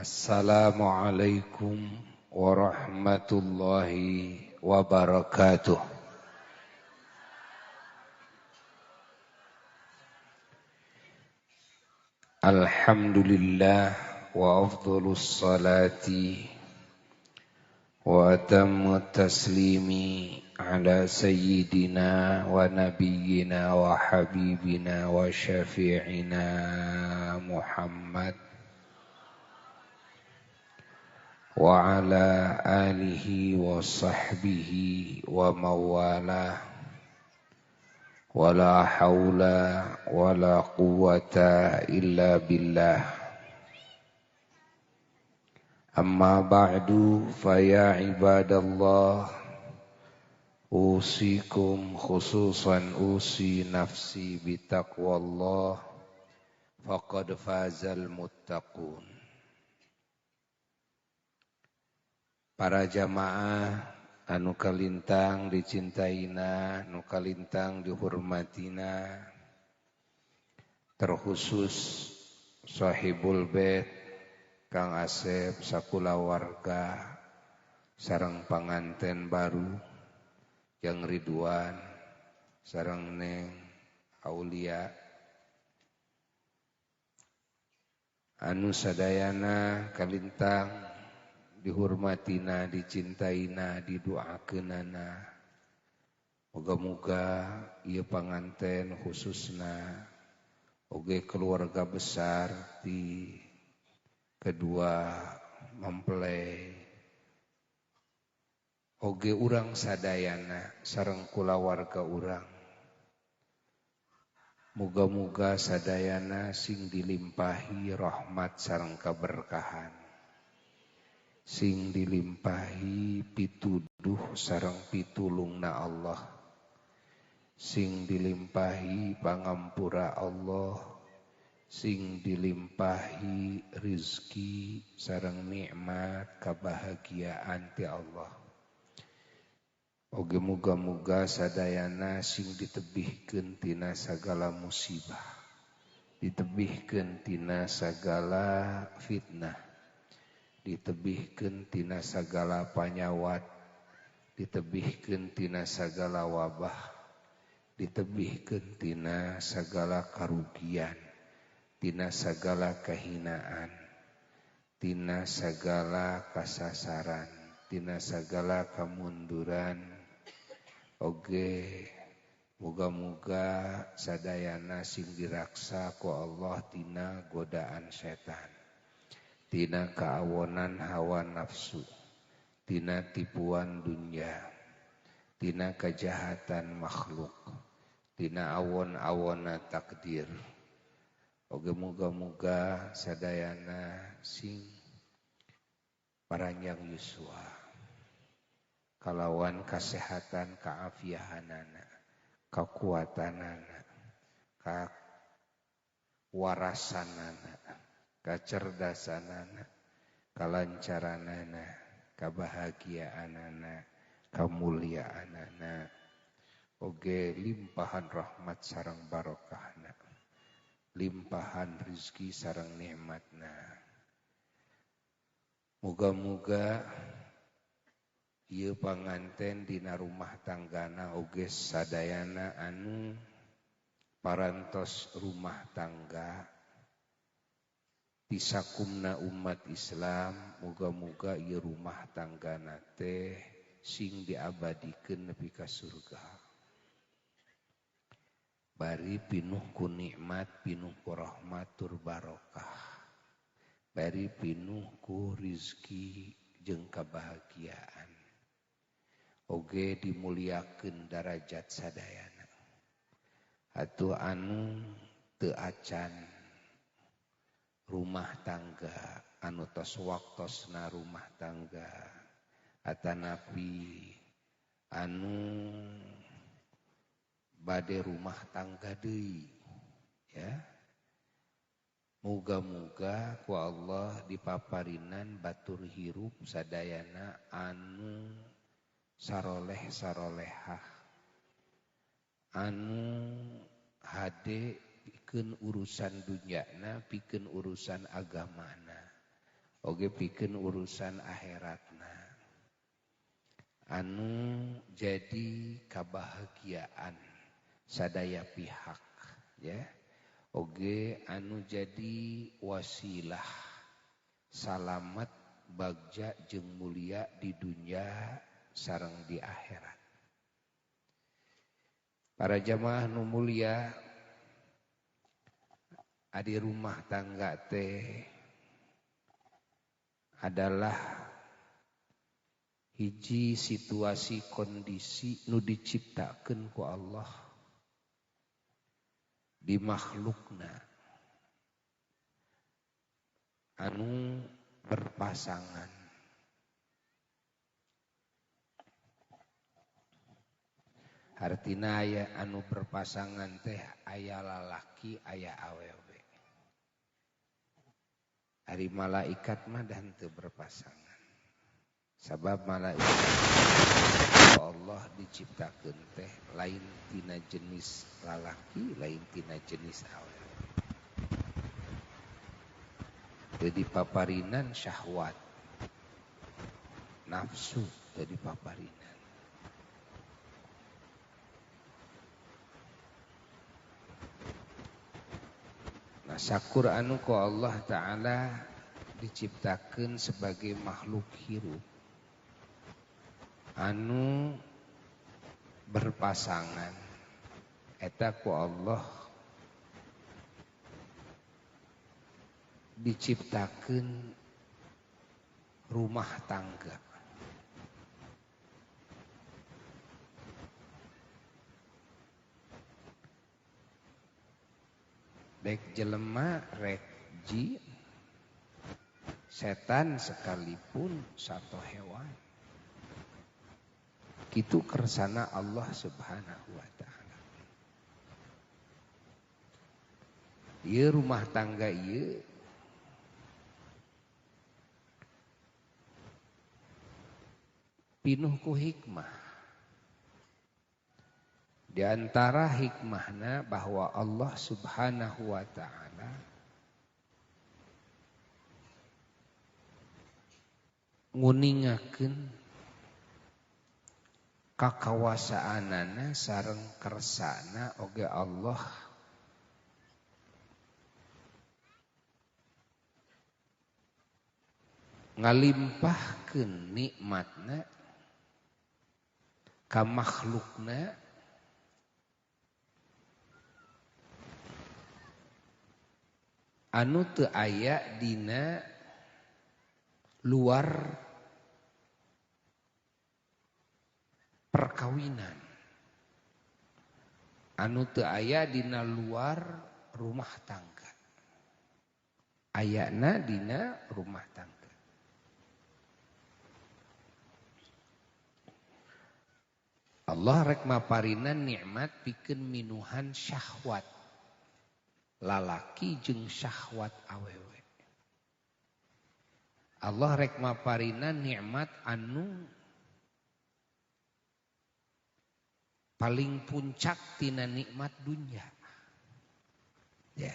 Assalamualaikum warahmatullahi wabarakatuh. Alhamdulillah wa afdhalus salati wa atammu taslimi ala sayyidina wa nabiyyina wa habibina wa syafi'ina Muhammad wa ala alihi wa sahbihi wa mawalah. Wala hawla wala quwwata illa billah. Amma ba'du, fa ya ibadallah, usikum khususan usi nafsi bitaqwallah, faqad fazal muttaqun. Para jamaah anu kalintang dicintaina, anu kalintang dihormatina, terkhusus sahibul bait Kang Asep sakulawarga sareng panganten baru yang Ridwan sareng Neng Aulia anu sadayana kalintang dihormatina, dicintaina, didoakeunana. Moga-moga ieu panganten khususna oge keluarga besar di kedua mempelai oge urang sadayana sareng kulawarga urang. Moga-moga sadayana sing dilimpahi rahmat sareng keberkahan, sing dilimpahi pituduh sareng pitulungna Allah, sing dilimpahi pangampura Allah, sing dilimpahi rizki sareng nikmat kebahagiaan ti Allah. Oge muga-muga sadayana sing ditebihkeun tina sagala musibah, ditebihkeun tina sagala fitnah, ditebihkeun tina sagala panyawat, ditebihkeun tina sagala wabah, ditebihkeun tina sagala karugian, tina sagala kehinaan, tina sagala kasasaran, tina sagala kamunduran. Oge muga-muga sadayana sing diraksa ku Allah tina godaan setan, tina kaawonan hawa nafsu, tina tipuan dunia, tina kejahatan makhluk, tina awon-awona takdir. Oge muga-muga sadayana sing paranjang yuswa kalawan kasehatan kaafiahanana, kekuatanana, kawarasanana, kacerdasanana, kalancaranana, kebahagiaanana, kemuliaanana. Oge limpahan rahmat sareng barokahna, limpahan rizki sareng nikmatna. Muga-muga ieu panganten dina rumah tanggana oge sadayana anu parantos rumah tangga tisakumna umat Islam, muga-muga ieu rumah tanggana teh sing diabadikeun nepi ka surga. Bari pinuh ku nikmat, pinuh ku rahmat tur barokah, bari pinuh ku rizki jeung kabahagiaan. Oge dimuliakeun darajat sadayana. Atuh anu teu acan rumah tangga, anu tos waktosna rumah tangga, atanapi anu bade rumah tangga deui, ya. Muga-muga ku Allah dipaparinan batur hirup sadayana anu saroleh sarolehah, anu hade pikeun urusan dunyana, pikeun urusan agamana. Oge pikeun urusan akhiratna. Anu jadi kabahagiaan sadaya pihak ya. Oge anu jadi wasilah salamat bagja jeung mulia di dunia sareng di akhirat. Para jamaah nu mulia, adi rumah tangga teh adalah hiji situasi kondisi nu diciptakeun ku Allah di makhlukna anu berpasangan. Artina aya anu berpasangan teh aya lalaki aya awewe. Ari malaikat mah dan teu berpasangan. Sabab malaikat Allah diciptakeun teh lain tina jenis lalaki, lain tina jenis awewe. Teu dipaparinan syahwat, nafsu teu dipaparinan. Nah, sakur anu ku Allah Ta'ala diciptakeun sebagai makhluk hirup anu berpasangan, eta ku Allah diciptakeun rumah tangga. Dek jelema rek jin, setan sekalipun satu hewan. Kitu kersana Allah Subhanahu wa ta'ala. Ieu rumah tangga ieu pinuh ku hikmah. Di antara hikmahna bahwa Allah Subhanahu wa ta'ala nguningakeun kakawasaanana sareng kersana oge Allah ngalimpahkeun nikmatna ka makhlukna anu teu aya dina luar perkawinan, anu teu aya dina luar rumah tangga, ayana dina rumah tangga. Allah rek maparinan nikmat pikeun minuhan syahwat lalaki jeung syahwat awewe. Allah rek maparinan nikmat anu paling puncak tina nikmat dunia. Ya.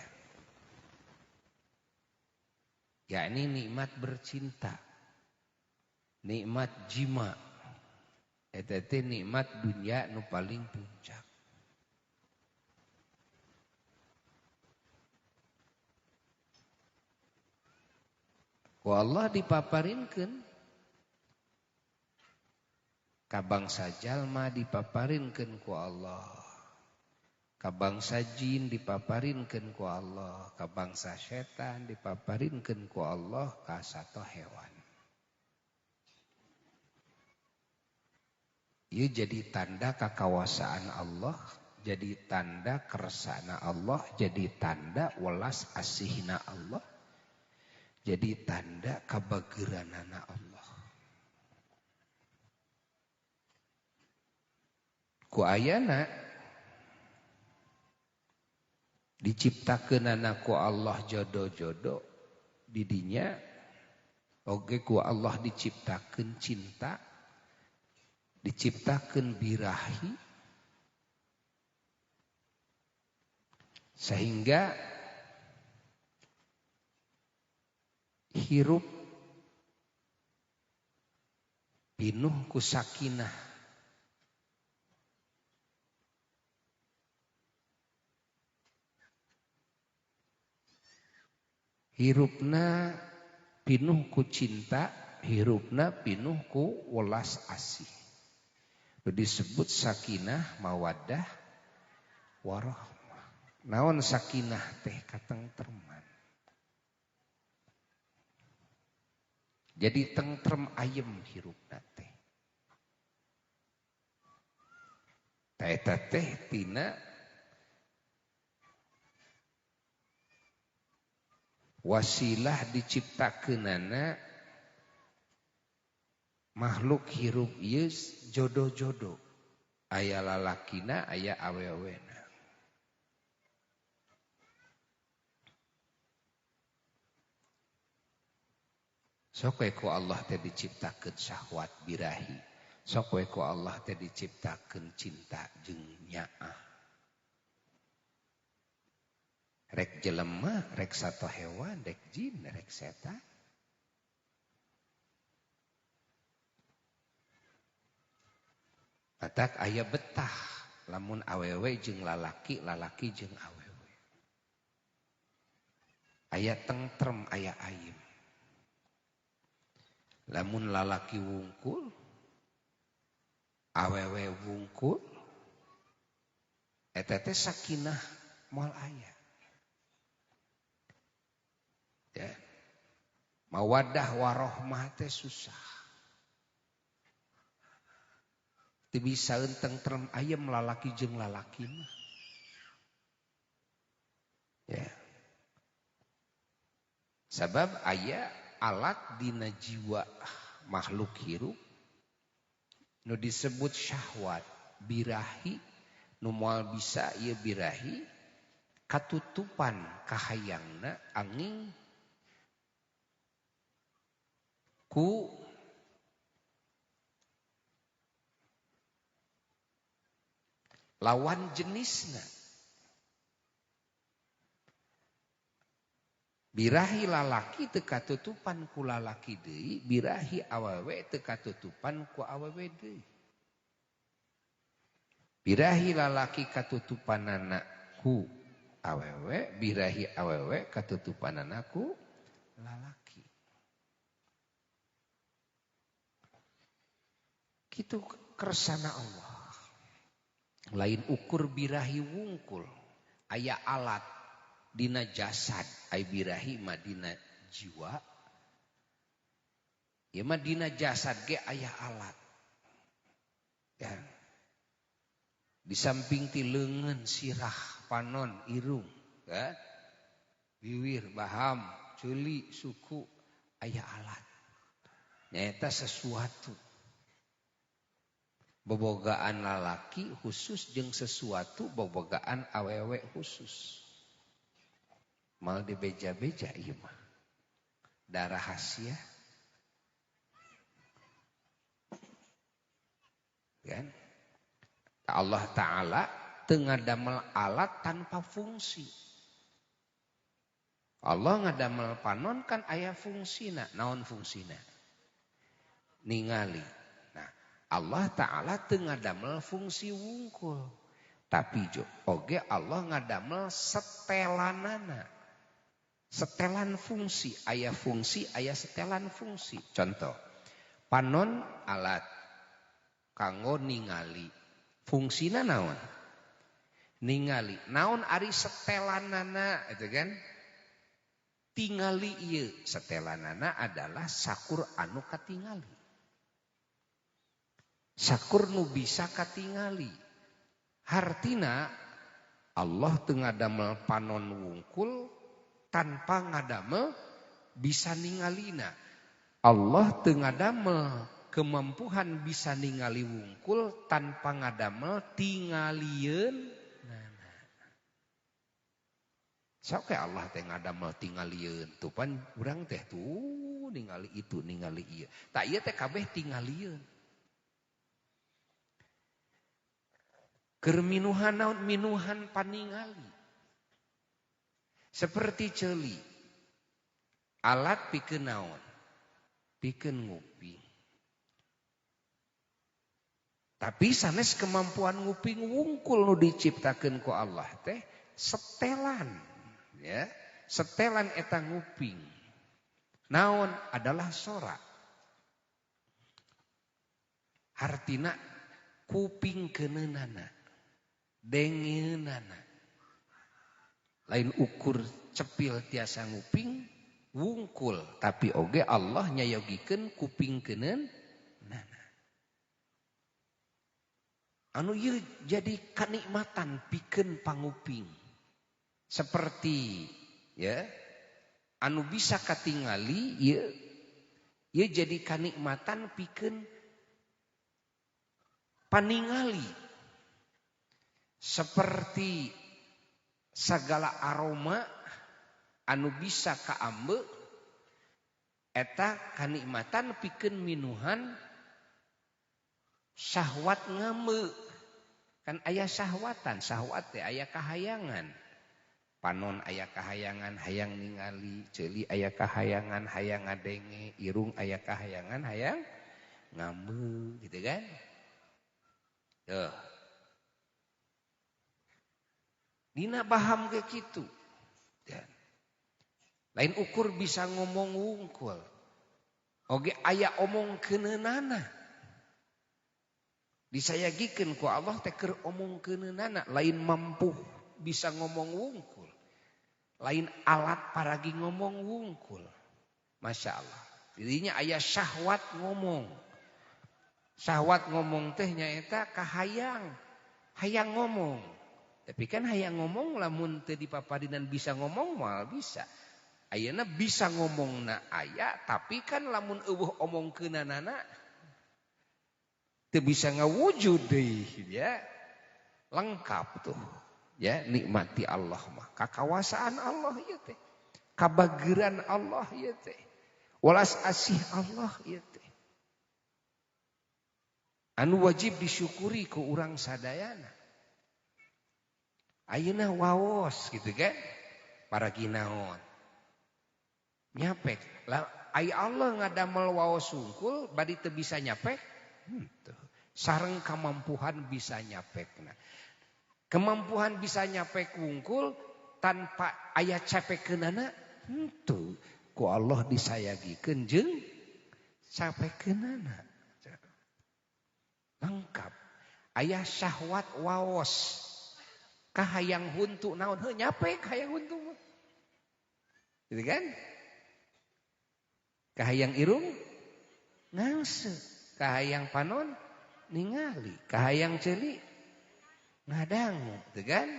Yakni nikmat bercinta, nikmat jima. Eta teh nikmat dunia nu paling puncak. Ku Allah dipaparinkeun ka bangsa jalma, dipaparinkeun ku Allah, ka bangsa jin dipaparinkeun ku Allah, ka bangsa setan dipaparinkeun ku Allah, ka sato hewan. Ieu jadi tanda kakawasaan Allah, jadi tanda kersana Allah, jadi tanda welas asihna Allah, jadi tanda kabageranana Allah. Ku ayana diciptakeunana ku Allah jodoh-jodoh didinya oge ku Allah diciptakeun cinta, diciptakeun birahi, sehingga hirup Pinuh ku sakinah. Hirupna pinuh ku cinta, hirupna pinuh ku welas asih. Disebut sakinah, mawaddah, warahmah. Naon sakinah teh katengtreman. Jadi tentrem ayem hirupna teh. Eta teh tina wasilah diciptakeunana makhluk hirup ieu jodoh-jodoh. Aya lalakina, aya awewena. Sok we ku Allah teh diciptakeun syahwat birahi. Sok we ku Allah teh diciptakeun cinta jeung nyaah. Rek jelema, rek sato hewan, rek jin, rek setan. Matak aya betah lamun awewe jeung lalaki, lalaki jeung awewe. Aya tentrem, aya ayem. Lamun lalaki wungkul, awewe wungkul, eta teh sakinah moal aya. Ya. Mawaddah warohmah teh susah. Teu bisa tentrem ayem lalaki jeung lalaki mah. Ya. Sabab aya alat dina jiwa makhluk hirup nu disebut syahwat birahi nu moal bisa ieu birahi katutupan kahayangna angin ku lawan jenisna. Birahi lalaki teu katutupan ku lalaki deui, birahi awewe teu katutupan ku awewe deui. Birahi lalaki katutupanana ku awewe, birahi awewe katutupanana ku lalaki. Kitu kersana Allah. Lain ukur birahi wungkul, aya alat dina jasad, ay birahi mah dina jiwa. Ya mah dina jasad ge aya alat. Ya. Di samping ti leungeun, sirah, panon, irung, ya. Biwir, baham, ceuli, suku, aya alat. Nyaeta sesuatu. Bobogaan lalaki khusus jeung sesuatu bobogaan awewe khusus. Mal dibeja-beja ieu mah. Da rahasia. Kan? Allah Ta'ala teu ngadamel alat tanpa fungsi. Allah ngadamel panon kan aya fungsina. Naon fungsina? Ningali. Nah, Allah Ta'ala teu ngadamel fungsi wungkul. Tapi oge Allah ngadamel setelanana. Setelan fungsi, aya setelan fungsi. Contoh, panon alat kanggo ningali. Fungsina naon? Ningali. Naon ari setelanana, itu kan? Tingali ieu. Setelanana adalah sakur anu katingali. Sakur nu bisa katingali. Hartina Allah teu ngadamel panon wungkul tanpa ngadamel bisa ningalina. Allah teu ngadamel kemampuan bisa ningali wungkul tanpa ngadamel tingalieun nana. Sok Allah teh ngadamel tingalieun tuh pan urang teh tuh ningali itu ningali ieu. Tak ieu teh kabeh tingalieun. Keur minuhan naon minuhan paningali. Seperti ceuli. Alat pikeun naon? Pikeun nguping. Tapi sanes kemampuan nguping wungkul nu diciptakeun ku Allah teh setelan ya, setelan eta nguping. Naon adalah sora. Hartina kuping keuneunana, dengeunana. Lain ukur cepil tiasa nguping wungkul, tapi oge Allah nyayogikeun kuping keuneunana. Anu ieu jadi kanikmatan pikeun panguping. Seperti ya anu bisa katingali ieu ieu jadi kanikmatan pikeun paningali. Seperti segala aroma anu bisa kaambe eta kanikmatan pikeun minuhan syahwat ngame. Kan aya syahwatan, syahwat teh aya kahayangan. Panon aya kahayangan hayang ningali, ceuli aya kahayangan hayang ngadenge, irung aya kahayangan hayang ngame gitu kan. Tuh. Dina paham ke kitu. Dan lain ukur bisa ngomong wungkul. Oge aya omong keuneunana. Disayagikeun ku Allah teh keur omong keuneunana, lain mampu bisa ngomong wungkul. Lain alat paragi ngomong wungkul. Masya Allah. Dirinya aya syahwat ngomong. Syahwat ngomong teh nyaeta kahayang. Hayang ngomong. Tapi kan hayang ngomong lamun teu dipaparinan bisa ngomong moal bisa. Ayeuna bisa ngomongna aya, tapi kan lamun eueuh omong keunanana teu bisa ngawujud deui ya. Lengkap tuh. Ya, nikmati Allah mah. Kakawasaan Allah ieu teh. Kabageran Allah ieu teh. Welas asih Allah ieu teh. Anu wajib disyukuri ku urang sadayana. Ayeuna waos gitu kan. Paragi naon. Nyapek. Lah ai Allah ngadamel waos sungkul bari teu bisa nyapek. Henteu. Sareng kamampuhan bisa nyapekna. Kemampuan bisa nyapek wungkul tanpa aya capekeunana henteu. Ku Allah disayagikeun jeung capekeunana. Lengkap. Aya syahwat waos. Kahayang huntu naon heuh nyapek hayang huntu mah. Gitu kan? Kahayang irung ngangse, kahayang panon ningali, kahayang ceuli ngadangu, gitu kan?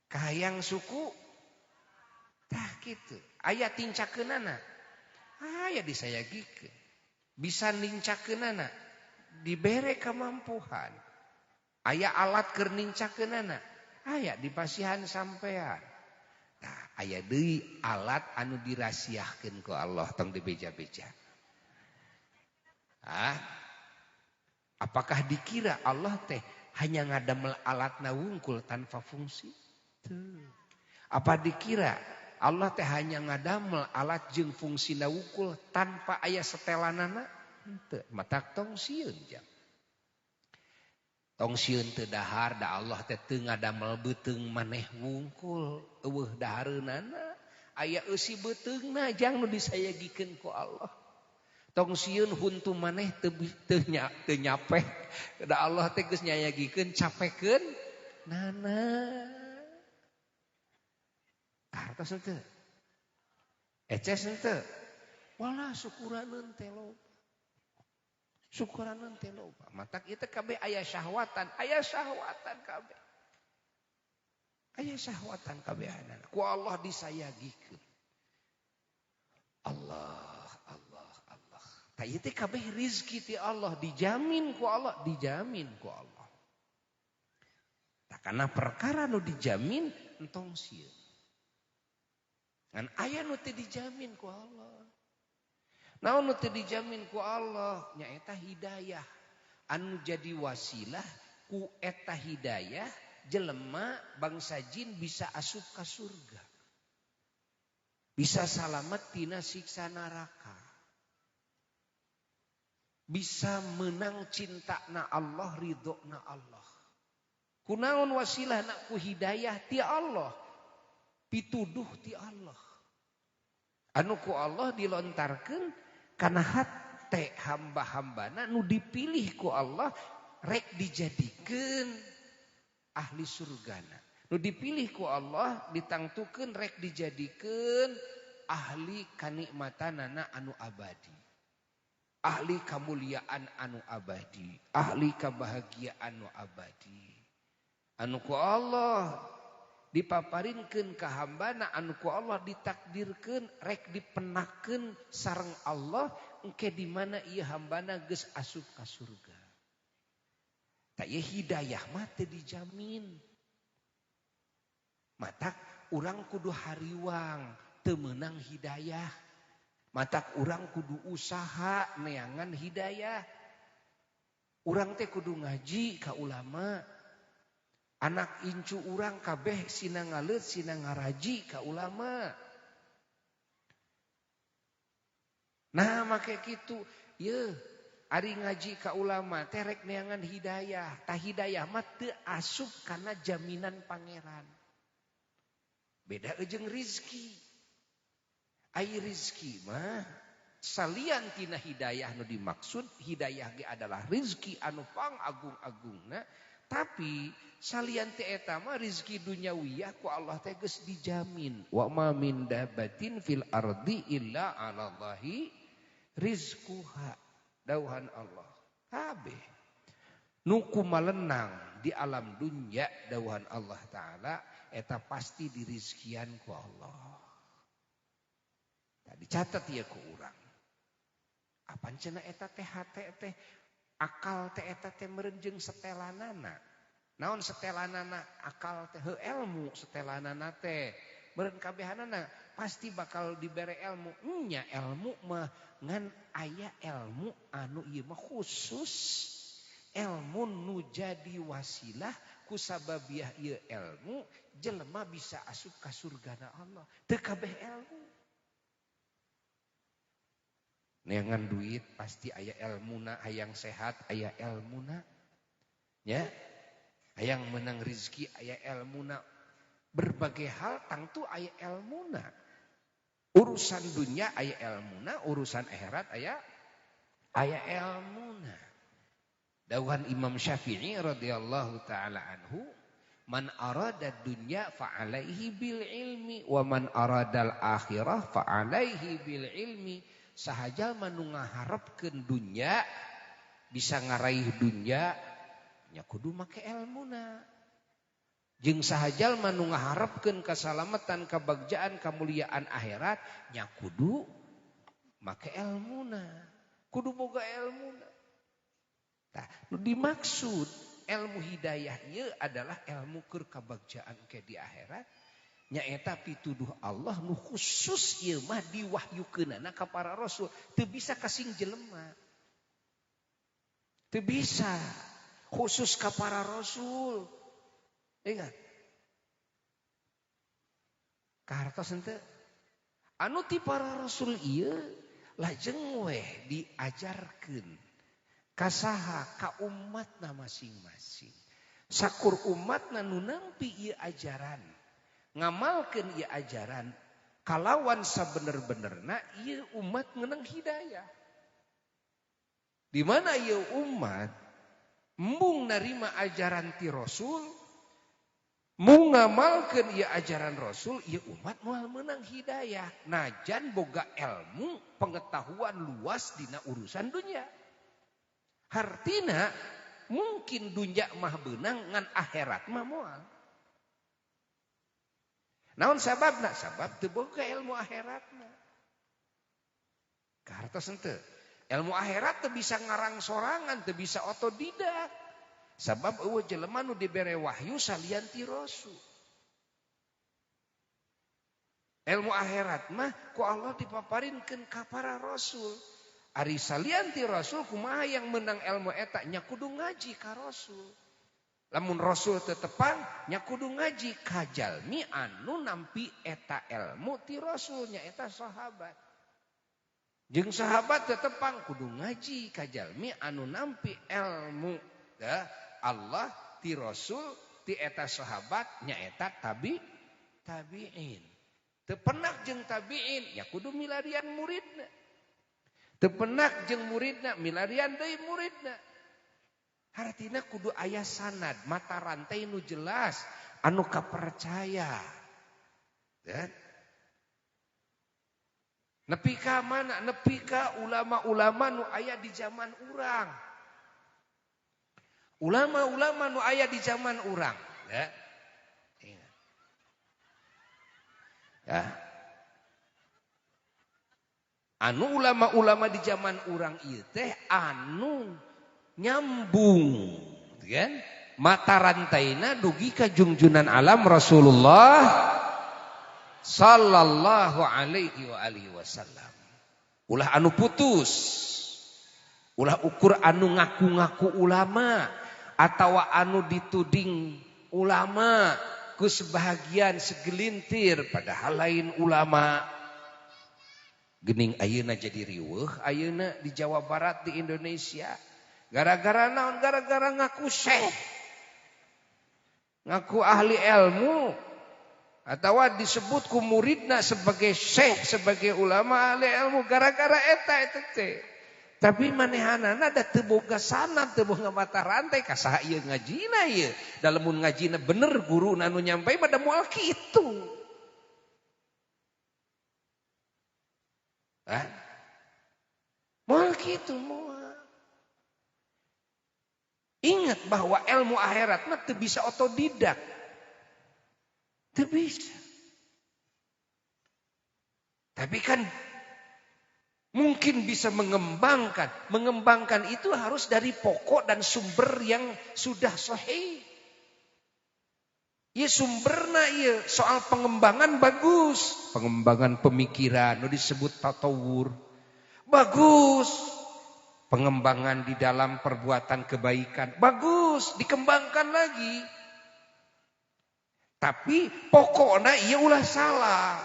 Kahayang suku tah kitu. Aya tincakeunana. Aya disayagikeun. Bisa nincakeunana, dibere kemampuan. Aya alat keur nincakeunana, aya dipasihan sampean. Tah aya deui alat anu dirahasiakeun ku Allah tong dibeja-beja. Ah, apakah dikira Allah teh hanya ngadamel alatna wungkul tanpa fungsi? Tuh. Apa dikira Allah teh hanya ngadamel alat jeung fungsina wungkul tanpa aya setelanana? Henteu, matak tong sieun jang. Tong sieun teu dahar da Allah teh teu ngadamel beuteung maneh wungkul, eueuh dahareunana, aya eusi beuteungna jang nu disayagikeun ku Allah. Tong sieun huntu maneh teu nyapek, da Allah teh geus nyayagikeun capekeun nana. Hartos henteu? Eces henteu? Walah syukuraneun teh loba. Syukuraneun teh loba. Matak ieu teh kabeh aya syahwatan kabeh. Aya syahwatan kabehanana. Ku Allah disayagikeun. Allah, Allah, Allah. Tah ieu teh kabeh rizki ti Allah, dijamin ku Allah, dijamin ku Allah. Tah kana perkara nu dijamin entong sieun. Ngan aya nu teu dijamin ku Allah. Naon nu teu dijamin ku Allah nyaeta hidayah. Anu jadi wasilah ku eta hidayah jelema bangsa jin bisa asup ka surga. Bisa salamet tina siksa neraka. Bisa menang cintana Allah, ridhona Allah. Kunaon wasilahna ku hidayah ti Allah, pituduh ti Allah. Anu ku Allah dilontarkeun kana hate hamba-hambana nu dipilih ku Allah rek dijadikeun ahli surgana. Nu dipilih ku Allah ditangtukeun rek dijadikeun ahli kanikmatanana anu abadi. Ahli kamuliaan anu abadi, ahli kebahagiaan anu abadi. Anu ku Allah dipaparinkeun ka hambana, anu ku Allah ditakdirkeun rek dipenakeun sareng Allah engke di mana ieu hambana geus asup ka surga. Tah ieu hidayah mah teu dijamin. Matak urang kudu hariwang teu meunang hidayah. Matak urang kudu usaha neangan hidayah. Urang teh kudu ngaji ka ulama. Anak incu urang kabeh sina ngaleut sina ngaraji ka ulama. Nah make kitu, yeuh ari ngaji ka ulama teh rek neangan hidayah. Tah hidayah mah teu asup kana jaminan pangeran. Beda jeung rizki. Ai rizki mah salian tina hidayah nu dimaksud, hidayah ge adalah rizki anu pangagung-agungna, tapi salian ti eta mah rizki dunyawiyah ku Allah teh geus dijamin. Wa ma min dabatin fil ardi illa 'ala Allahi rizquha. Dauhan Allah. Kabeh nu kumalenang di alam dunya dauhan Allah taala eta pasti dirizkian ku Allah. Dicatat ya ku urang. Apan cenah eta teh hate teh akal teh eta teh meureun jeung setelanana. Naon setelanana akal teh heuh ilmu setelanana teh. Meureun kabehanana pasti bakal dibere ilmu. Nya ilmu mah ngan aya ilmu anu ieu mah khusus ilmu nu jadi wasilah ku sababiah ieu ilmu jelema bisa asup ka surgana Allah. Teu kabeh ilmu. Neangan duit pasti aya elmuna, hayang sehat aya elmuna, ya, hayang menang rizki aya elmuna, berbagai hal tangtu aya elmuna. Urusan dunia aya elmuna, urusan akhirat aya elmuna. Dawuhan Imam Syafi'i radhiyallahu taala anhu, man arada dunya fa alaihi bil ilmi wa man aradal akhirah fa alaihi bil ilmi. Sahaja manu ngaharepkeun dunya bisa ngaraih dunya nya kudu make elmuna. Jeung sahaja manu ngaharepkeun kasalamatan, kabagjaan, kamuliaan akhirat nya kudu make elmuna. Kudu boga elmuna. Tah, nu dimaksud ilmu hidayah ieu adalah ilmu keur kabagjaan ke di akhirat. Nyaeta pituduh Allah nu khusus ieu mah diwahyukeunana ka para rasul, teu bisa kasing jelema. Teu bisa khusus ka para rasul. Ingat. Kahartos henteu? Anu ti para rasul ieu lajeng weh diajarkeun ka saha ka umatna masing-masing. Sakur umatna nu nampi ieu ajaran, ngamalkeun ieu ajaran kalawan sabener-benerna ieu umat ngeunang hidayah. Di mana ieu umat embung narima ajaran ti Rasul, mung ngamalkeun ieu ajaran Rasul, ieu umat moal meunang hidayah. Najan boga ilmu pengetahuan luas dina urusan dunia. Hartina mungkin dunia mah beunang ngan akhirat mah moal. Naon sababna? Sabab teu boga ilmu akhiratna. Kahartos henteu? Ilmu akhirat teu bisa ngarang sorangan, teu bisa otodidak. Sabab eueuh jelema nu dibere wahyu salian ti rasul. Ilmu akhirat mah ku Allah dipaparinkeun ka para rasul. Ari salian ti rasul kumaha yang menang ilmu eta nya kudu ngaji ka rasul. Lamun rasul tetepang nya kudu ngaji ka jalmi anu nampi eta ilmu ti rasul nya eta sahabat. Jeung sahabat tetepang kudu ngaji ka jalmi anu nampi ilmu da Allah ti Rasul ti eta sahabat nyaeta tabi'in. Teu penak jeung tabi'in ya kudu milarian muridna. Teu penak jeung muridna milarian deui muridna. Hartina kudu aya sanad mata rantai nu jelas anu kapercaya. Dan nepi ka mana? Nepi ka ulama-ulama nu aya di zaman urang. Ulama-ulama nu aya di zaman urang, ya. Ya. Anu ulama-ulama di zaman urang ieu teh anu nyambung, kan? Mata rantaina dugi ka jungjunan alam Rasulullah sallallahu alaihi wa alihi wasallam. Ulah anu putus. Ulah ukur anu ngaku-ngaku ulama atawa anu dituding ulama ku sebahagian segelintir padahal lain ulama. Gening ayeuna jadi riweuh ayeuna di Jawa Barat di Indonesia. Gara-gara naon? Gara-gara ngaku syekh. Ngaku ahli ilmu. Atau disebut ku muridna sebagai syekh, sebagai ulama ahli ilmu gara-gara eta eta teh. Tapi manehanana da teu boga sanad, teu boga mata rantai ka saha ieu ngajina ieu. Da lamun ngajina bener guruna nu nyampe mah da moal kitu. Hah? Moal kitu moal. Ingat bahwa ilmu akhirat mah teu bisa otodidak. Teu bisa. Tapi kan mungkin bisa mengembangkan. Mengembangkan itu harus dari pokok dan sumber yang sudah sahih. Ya sumberna ya soal pengembangan bagus. Pengembangan pemikiran nu disebut tatawur. Bagus. Pengembangan di dalam perbuatan kebaikan bagus, dikembangkan lagi. Tapi pokokna ieu ulah salah.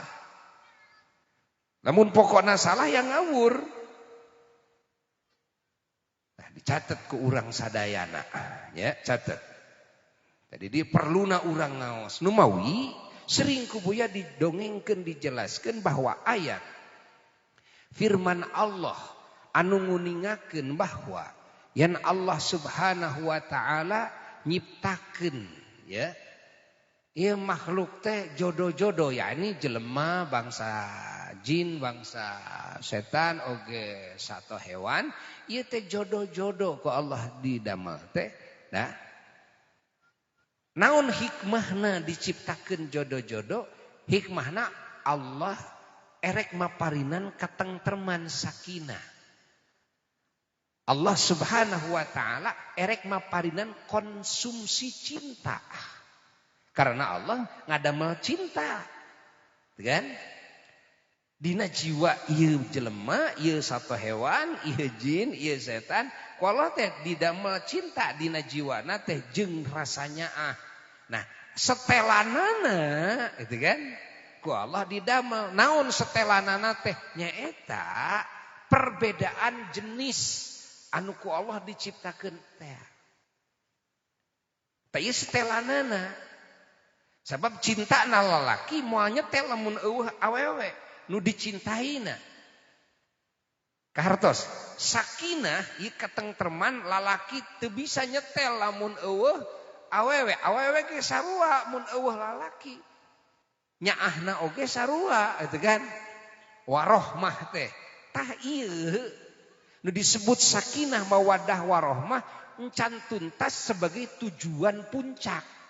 Namun pokokna salah yang ngawur. Nah, dicatat ke urang sadayana, ya, catat. Jadi dia perluna urang ngaos. Nu mawi sering kubuya didongengkeun dijelaskeun bahwa ayat firman Allah anu nguningakeun bahwa yen Allah Subhanahu wa taala nyiptakeun ya. Ieu makhluk teh jodoh-jodoh yakni jelema bangsa jin, bangsa setan oge sato hewan, ieu teh jodoh-jodoh ku Allah didamel teh. Nah, naon hikmahna diciptakeun jodoh-jodoh? Hikmahna Allah erek maparinan katengtreman sakinah. Allah Subhanahu wa taala erek maparinan konsumsi cinta. Karena Allah ngadamel cinta. Kan? Dina jiwa ieu jelema, ieu sato hewan, ieu jin, ieu setan, ku Allah teh didamel cinta dina jiwana teh jeung rasanya ah. Nah, setelanana gitu kan? Ku Allah didamel. Naon setelanana teh? Nyaeta perbedaan jenis anu ku Allah diciptakeun teh. Teh ieu setelanana. Sebab cinta na lalaki moal nyetel lamun eueuh awewe nu dicintaina. Kahartos sakinah ieu katengtreman lalaki teu bisa nyetel lamun eueuh awewe, awewe ge sarua mun eueuh lalaki. Nyaahna oge sarua gitu kan. Warohmah teh. Tah ieu nu disebut sakinah mawadah warohmah encan tuntas sebagai tujuan puncak.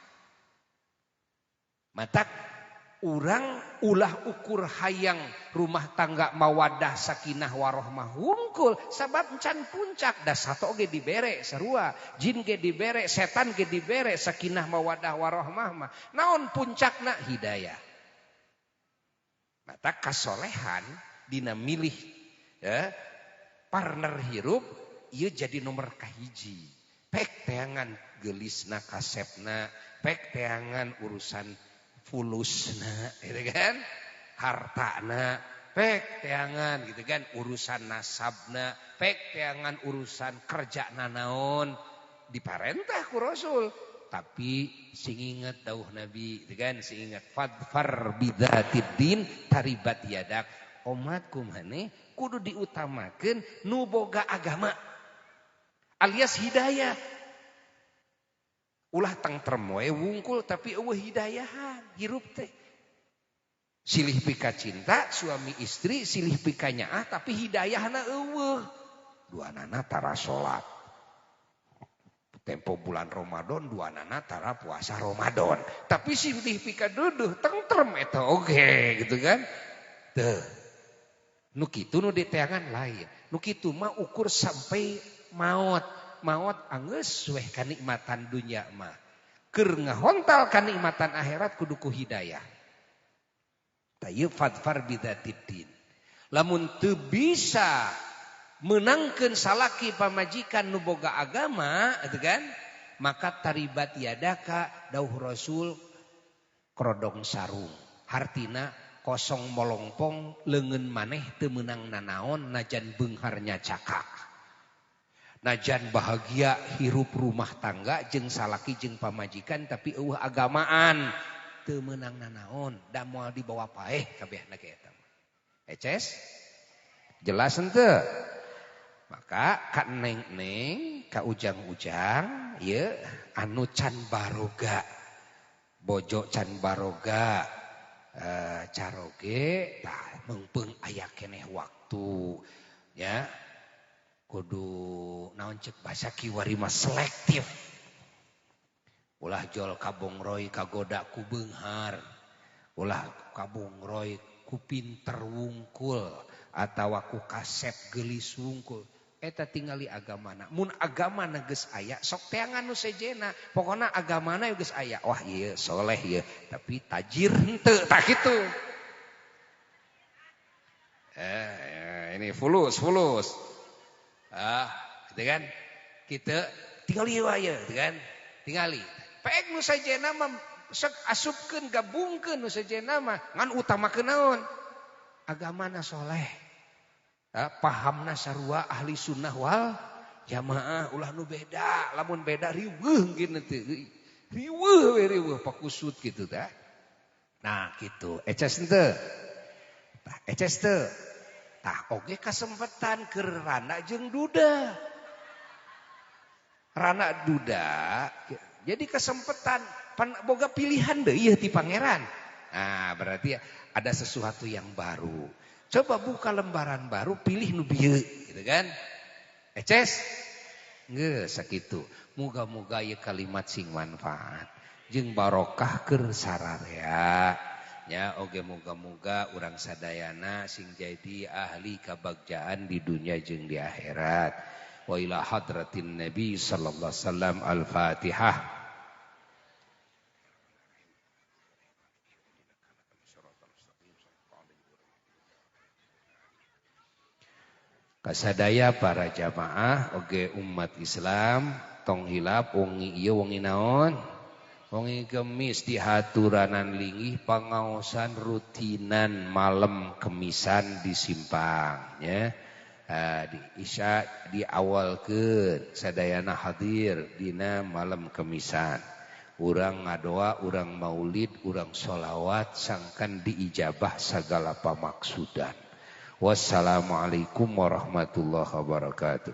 Matak urang ulah ukur hayang rumah tangga mawadah sakinah warohmah hungkul sabab encan puncak da sato ge dibere sarua jin ge dibere setan ge dibere sakinah mawadah warohmah mah naon puncakna hidayah. Matak kasolehan dina milih ya, partner hirup ieu jadi nomor kahiji. Pek teangan geulisna kasepna, pek teangan urusan fulusna, gitu kan? Hartana, Pek teangan gitu kan urusan nasabna, pek teangan urusan kerja nanaon diparentah ku Rasul. Tapi sing inget dawuh Nabi gitu kan, sing inget fadfar bidzatid din taribat yadak. Omat kumaneh kudu diutamakeun nu boga agama alias hidayah. Ulah tengtrem we wungkul tapi eueuh hidayahan hirup teh. Silih pika cinta suami istri, silih pika nyaah tapi hidayahna eueuh. Duanana tara salat. Tempo bulan Ramadan duanana tara puasa Ramadan. Tapi silih pika duduh tengtrem eta oge gitu kan. Teu. Nu kitu nu diteangan lain. Nu kitu mah ukur sampai maot. Maot anggeus weh kanikmatan dunya mah. Keur ngahontal kanikmatan akhirat kudu ku hidayah. Tah ieu fadfar bidzatid din. Lamun teu bisa menangkeun salaki pamajikan nu boga agama, gitu kan? Maka taribat yadaka dawuh Rasul krodong sarung. Hartina kosong molongpong leungeun maneh teu meunang nanaon najan beungharnya cakak. Najan bahagia hirup rumah tangga jeung salaki jeung pamajikan tapi eueuh agamaan teu meunang nanaon da moal dibawa paeh kabehna ge eta mah. Eces? Jelas henteu? Maka ka neng-neng, ka ujang-ujang ieu anu can baroga. Bojo can baroga caroge tah meungpeung aya keneh waktu ya. Kudu naon cek bahasa kiwari mah selektif. Ulah jol kabongroy kagoda ku beunghar. Ulah kabongroy ku pinter wungkul atawa ku kasep geulis wungkul. Eta tingali agamana. Mun agamana geus aya sok teangan nu sejena. Pokona agamana geus aya. Wah ieu soleh ieu, tapi tajir henteu tah kitu. Ini fulus fulus. Ah, gitu kan? Kita tingali wae, gitu kan? Tingali. Pek nu sejena mah sok asupkeun gabungkeun nu sejena mah ngan utamakeun naon? Agamana soleh. Pahamna sarua ahli sunnah wal jamaah, ulah nu beda, lamun beda riweuh gini teh. Riweuh we riweuh pakusut kitu tah. Nah, kitu. Eces henteu? Tah, eces teu? Tah oge kasempetan keur rana jeung duda. Rana duda jadi kesempetan pan boga pilihan deui ieu ti pangeran. Nah, berarti ada sesuatu yang baru. Coba buka lembaran baru, pilih nu bieu gitu kan. Eces? Geus sakitu. Muga-muga ieu kalimat sing manfaat jeung barokah keur sararea. Ya oge muga-muga urang sadayana sing jadi ahli kabagjaan di dunia jeung di akhirat. Wa ila hadratin Nabi sallallahu alaihi wasallam. Al-Fatihah. Kasadaya para jamaah oge umat Islam tong hilap wengi ieu wengi naon? Wengi Kemis dihaturanan linggih pangaosan rutinan malam Kemisan di simpang ya. Di Isya diawalkeun sadayana hadir dina malam Kemisan. Urang ngadoa, urang maulid, urang sholawat sangkan diijabah sagala pamaksudan. Wassalamualaikum warahmatullahi wabarakatuh.